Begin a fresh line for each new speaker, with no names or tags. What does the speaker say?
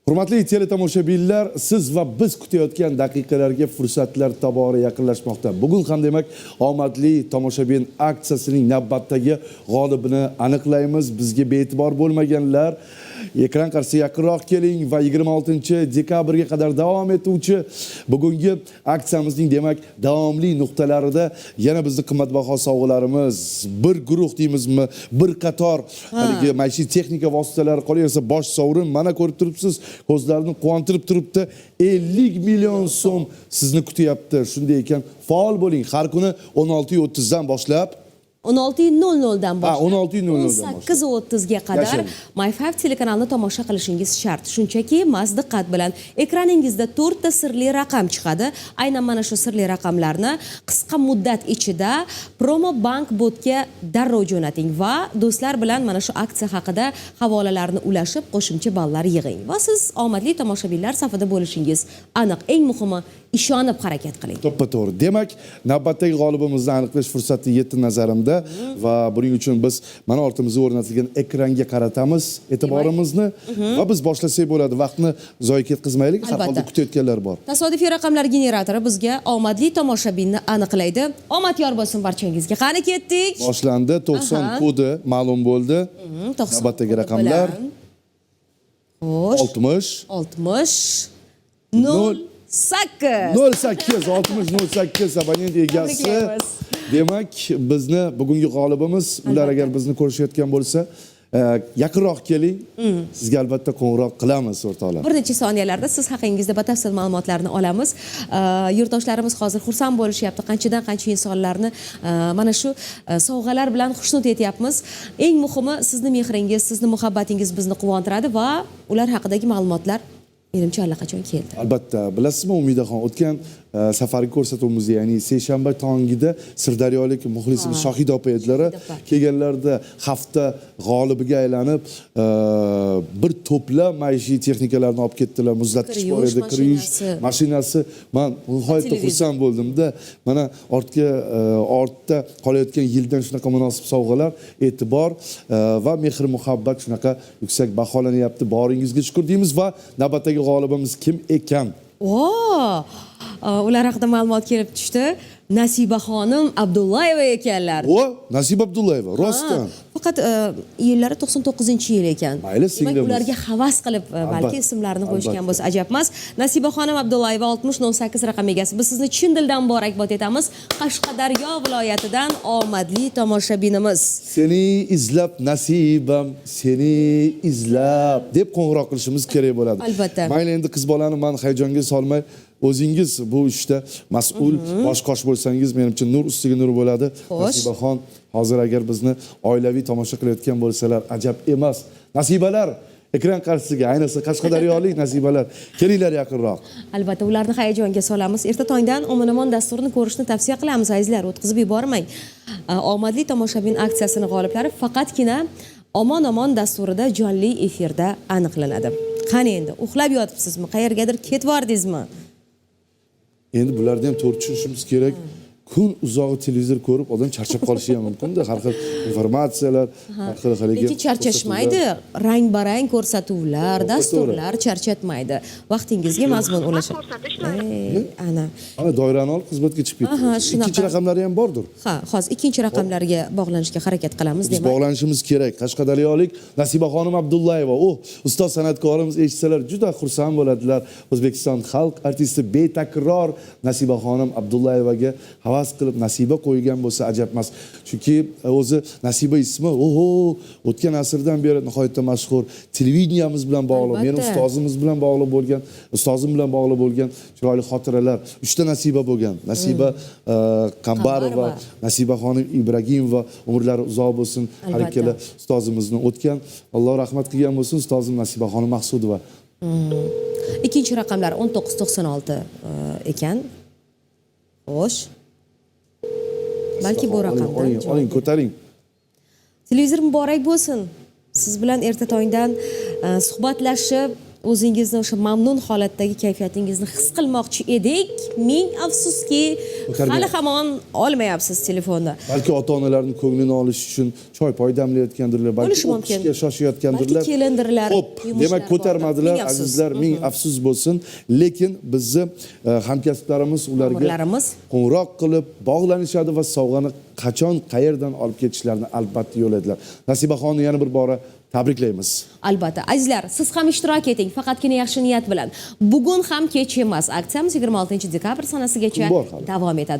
Hurmatli teletomoshabinlar, siz va biz kutayotgan daqiqalarga fursatlar tobora yaqinlashmoqda. Bugun ham, demak, omadli tomoshabin aksiyasining navbatdagi g'olibini aniqlaymiz. Bizga bee'tibor bo'lmaganlar ekran qarshisiga yaqinroq keling va 26 dekabrga qadar davom etuvchi bugungi aksiyamizning, demak, davomli nuqtalarida yana bizni qimmatbaho sovg'alarimiz, bir guruh deymizmi, bir qator haligi maishiy texnika vositalari, qolaversa bosh sovrin, mana ko'rib turibsiz, ko'zlarni quvontirib turibdi. 50 million so'm sizni kutyapti. Shunday ekan, faol bo'ling. Har kuni 16:30 dan boshlab
16:00 dan boshlab
16:00 dan boshlab.
18:30 ga qadar
Yashirin.
My5 telekanalini tomosha qilishingiz shart. Shunchaki maz diqqat bilan ekraningizda to'rtta sirli raqam chiqadi. Aynan mana shu sirli raqamlarni qisqa muddat ichida Promo Bank botga darrov jo'nating va do'stlar bilan mana shu aksiya haqida havolalarni ulashib, qo'shimcha ballar yig'ing va siz omadli tomoshabinlar safida bo'lishingiz aniq. Eng muhimi, ishonib harakat qiling.
To'ppa to'g'ri. Demak, navbatdagi g'olibimizni aniqlash fursati yetdi nazarimda va buning uchun biz mana ortimizga o'rnatilgan ekranga qaratamiz e'tiborimizni va biz boshlasak bo'ladi. Vaqtni zoyi ketkazmaylik, har holda kutayotganlar bor.
Tasodifiy raqamlar generatori bizga omadli tomoshabinni aniqlaydi. Omad yor bo'lsin barchangizga. Qani, ketdik.
Boshlandi. 90 kodi ma'lum bo'ldi.
90
Navbatdagi
kodi
raqamlar
bilan. Xo'sh,
60
60
0
08.
08 60 08 abonent egasi.
Tabriklaymiz.
Demak, bizni bugungi g'olibimiz ular. Agar bizni ko'rishayotgan bo'lsa, yaqinroq keling. Sizga albatta qo'ng'iroq qilamiz, o'rtoqlar.
Bir necha soniyalarda siz haqingizda batafsil ma'lumotlarni olamiz. Yurtdoshlarimiz hozir xursand bo'lishyapti. Qanchadan qancha insonlarni mana shu sovg'alar bilan xushnud etyapmiz. Eng muhimi, sizni mehringiz, sizni muhabbatingiz bizni quvontiradi va ular haqidagi ma'lumotlar, menimcha, allaqachon keldi.
Albatta, bilasizmi, Umidaxon, o'tgan safargi ko'rsatuvimizda, ya'ni seshanba tongida sirdaryolik muxlisimiz Shohida opa edilar.
Shohida opa.
Kelganlarida hafta g'olibiga aylanib, bir to'plab maishiy texnikalarni olib ketdilar. Muzlatgich
Kir
bor
yuvish
edi, kir yuvish
mashinasi.
Mashinasi. Man nihoyatda
Televizor.
xursand bo'ldimda. Mana ortga ortda qolayotgan yildan shunaqa munosib sovg'alar, e'tibor va mehr muhabbat shunaqa yuksak baholanyapti. Boringizga shukur deymiz va navbatdagi g'olibimiz kim ekan?
O, ular haqida ma'lumot kelib tushdi. Nasiba xonim Abdullayeva ekanlar.
O, Nasiba Abdullayeva, rostdan?
Ha, faqat yillari 99-yil ekan.
Mayli,
Demak,
singlimiz.
ularga havas qilib balki ismlarini qo'yishgan bo'lsa, ajab emas. Nasiba xonim Abdullayeva, 60 08 raqam egasi. Biz sizni chin dildan muborakbod etamiz. Qashqadaryo viloyatidan omadli tomoshabinimiz.
Seni izlab, Nasibam, seni izlab, deb qo'ng'iroq qilishimiz kerak bo'ladi.
Albatta.
Mayli, endi qiz bolani man hayajonga solmay, o'zingiz bu ishda mas'ul bosh qosh bo'lsangiz, menimcha, nur ustiga nur bo'ladi. Nasibaxon hozir agar bizni oilaviy tomosha qilayotgan bo'lsalar, ajab emas. Nasibalar, ekran qarshisiga, ayniqsa qashqadaryolik nasibalar, kelinglar yaqinroq.
Albatta, ularni hayajonga solamiz. Erta tongdan Omon omon dasturini ko'rishni tavsiya qilamiz, azizlar, o'tkazib yubormang. Omadli tomoshabin aksiyasini g'oliblari faqatgina Omon omon dasturida jonli efirda aniqlanadi. Qani endi, uxlab yotibsizmi, qayergadir ketib yubordingizmi?
Endi bularni ham to'g'ri tushunishimiz kerak. Kun uzog'i televizor ko'rib odam charchab qolishi ham mumkinda. Har xil informatsiyalar, har xil haligi
Lekin charchashmaydi. Rang barang ko'rsatuvlar, dasturlar charchatmaydi. Vaqtingizga mazmun ulashadi.
Ko'rsatish
Ey, ana.
Ana, doirani olib, xizmatga chiqib ketdi.
Aha, shunaqa.
Ikkinchi raqamlari ham bordir.
Ha, hozir ikkinchi raqamlarga bog'lanishga harakat qilamiz.
Biz
Demak,
bog'lanishimiz kerak. Qashqadaryolik Nasiba xonim Abdullayeva, u ustoz san'atkorimiz eshitsalar, juda xursand bo'ladilar. O'zbekiston xalq artisti betakror Nasiba xonim Abdullayevaga havas qilib Nasiba qo'ygan bo'lsa, ajab emas. Chunki o'zi Nasiba ismi, oho, o'tgan asrdan beri nihoyatda mashhur, televideniyamiz bilan bog'liq, meni ustozimiz bilan bog'liq bo'lgan, ustozim bilan bog'liq bo'lgan chiroyli xotiralar. Uchta Nasiba bo'lgan. Nasiba Qambarova,
Qambarova.
Nasiba xonim Ibragimova, umrlari uzoq bo'lsin har ikkala ustozimizni. O'tgan, Alloh rahmat qilgan bo'lsin, ustozim Nasiba xonim Maqsudova.
Ikkinchi raqamlar 1996 ekan. Xo'sh, balki bu
Oling,
raqamdan
oling,
javob.
Oling, ko'taring.
Televizor muborak bo'lsin. Siz bilan erta tongdan suhbatlashib O'zingizni o'sha mamnun holatdagi kayfiyatingizni his qilmoqchi edik. Ming afsuski,
Ko'tarmayapsiz.
Hali hamon olmayapsiz telefonni.
Balki ota onalarni ko'nglini olish uchun choy poy damlayotgandirlar, balki
Bo'lishi mumkin.
o'qishga shoshayotgandirlar.
Balki kelindirlar,
Xo'p,
yumushlar
demak, ko'tarmadilar,
bordir. Ming afsus.
Azizlar, ming afsus bo'lsin. Lekin bizni hamkasblarimiz ularga
Ma'murlarimiz.
Qo'ng'iroq qilib bog'lanishadi va sovg'ani qachon, qayerdan olib ketishlarini albatta yo'laydilar. Nasibaxonni yana bir bora tabriklaymiz.
Albatta, azizlar, siz ham ishtirok eting, faqatgina yaxshi niyat bilan. Bugun ham kech emas. Aksiyamiz 26 dekabr sanasigacha
Kun bor hali.
Davom etadi.